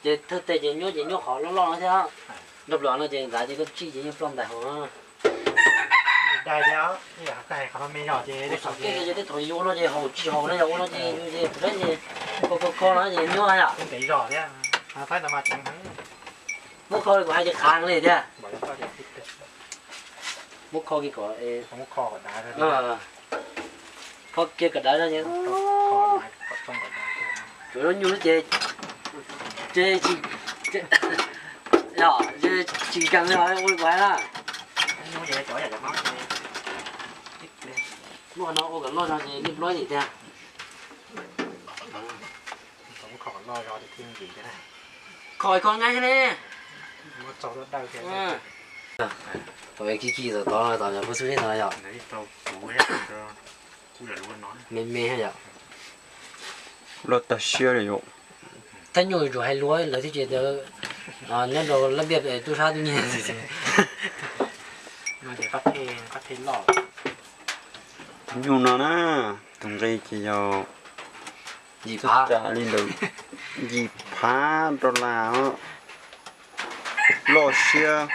Ces thawj teg ces nyuaj ces nyuaj qhov loj loj no thiab. Nrog plaws no ces ntav ces koj tsij ces yeej ploj ntais hauv. Tej thaum yus ua no ces haus tsis haus no yog ua no ces yus ces kho kho kho no ces nyuaj yom. Muab kho li kuv hais ces qhav li thiab. Muab kho kiag kom, kho kiag kom dav no ces, tsuav lub nyuj ces, ces tsis, yog tsis nkees li ua li kuv hais na. Muab qhov no ua kom loj zog ces nej nplob nim tiag. Kho kho nqaij thiab ne. Tau kis kis tom tod no, tom pub xub seb no yom. Me me yom. Loj tag siab li yom. Thaj nyuj yuav tsum hais lus lawv thiaj ces nyob rau lab npiaj tub sab tub nyiag. Nyuj no na, tus nqi ces yog li ntawm yim phav dollar, loj siab.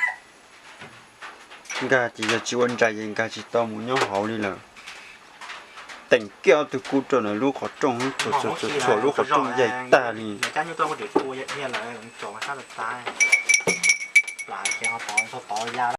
Nkag ces yog tsis ua nrais ces nkag tsis tau mus nyob hauv li lawm. Teem kiag ob tug kub rau ntawm lub qhov rooj, txhuam lub qhov rooj yaig tag li.